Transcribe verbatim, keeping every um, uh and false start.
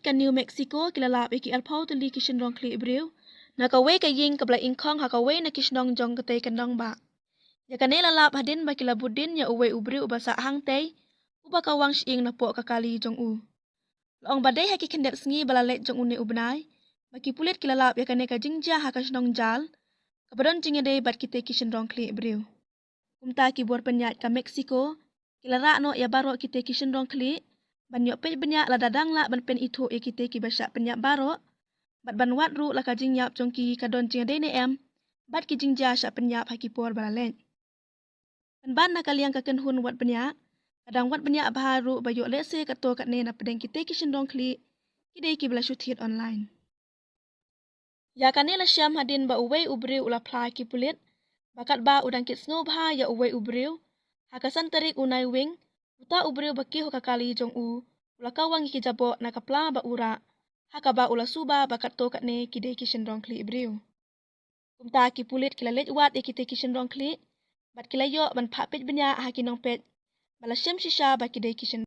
ka New Mexico ki la lap ïa ki arphew tylli ki shynrong khlieh briew na kawei ka ïing kaba la ingkhong ha kawei na ki shnong jong katei ka nongbah. Ïa kane la lap hadien ba ki la bud dien ïa uwei u briew uba sah hangtei, uba kawang shyieng napoh ka kali jong u. La ong ba dei ha ki khyndiat sngi ba la leit jong une u bnai ba ki pulit ki la lap ïa kane ka jingjia ha ka shnong Jal, kaba don jingïadei bad kitei ki shynrong khlieh briew. Kumta ki bor pynïaid ka Mexico ki la rah noh ïa baroh kitei ki shynrong khlieh ban ïoh peit bniah lada dang lah ban pynithuh ïa kitei kiba shah pynïap baroh, bad ban wad ruh la ka jingïap jong ki ka don jingïadei ne em bad ki jingjia shah pynïap ha ki por ba la leit. Pynban na ka liang ka kynhun wad bniah, ka dang wad bniah bha ruh ba ïoh lehse katto katne na pdeng kitei ki shynrong khlieh ki dei kiba la shu thied online. Ïa kane la shem hadien ba uwei u briew u la phla ki pulit ba katba u dang kit sngewbha ïa uwei u briew, ha ka san tarik u Naiwieng, uta u briew ba kiew ha ka kali jong u u la kawang ïa ki jaboh na ka pla ba u rah, ha kaba u la suba ba katto katne ki dei ki shynrong khlieh briew. Kumta ki pulit ki la leit wad ïa kitei ki shynrong khlieh bad ki la ïoh ban phah peit bniah ha ki nongpeit ba la shem shisha ba ki dei ki shynrong